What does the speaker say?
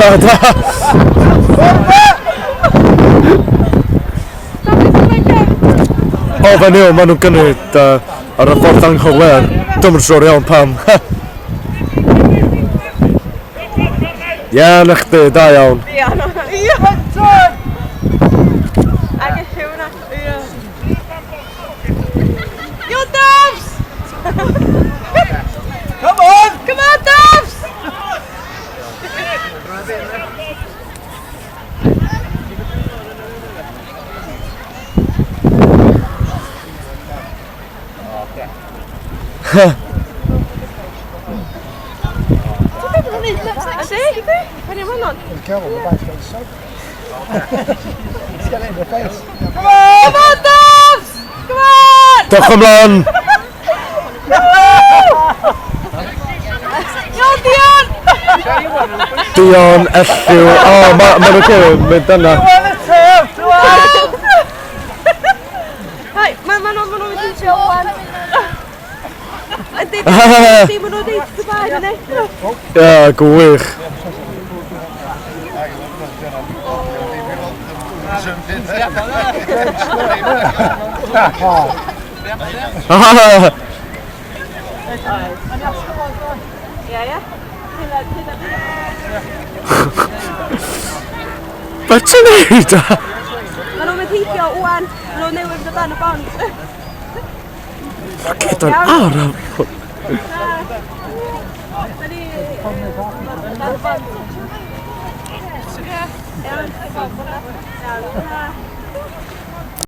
God! O, fan yw, maen nhw'n gynnydd ar y ffordd anghywir. Dwi'm yn siŵr iawn pam. Ie, na chdi, da iawn. Ie. Ag y lliw na. Ie. Yo, Doves! Come on! Come on, Doves! Yndi? Pan yw'n hwnnw? Careful, the back's getting soaked. It's getting in the face. Come on! Come on, Doves! Come on! Dewch ymlaen! Yo, Dion! Dion, Elliw, o, oh, ma, ma nhw'n cywir mynd yna. Well, it's him! Hai, ma' ma' nhw'n ma' nhw'n mynd i trio wan. Yndi, yndi, ma' nhw'n deud goodbye, yndi? Ie, gwych. Ie, ie. Hynna, hynna, hynna. Be ti'n neud? Ma' nhw'n mynd heibio wan. Ma' nhw'n newydd dod dan y bont. Gyd yn araf. Da ni... Dan y bont. Ie, iawn. Iawn.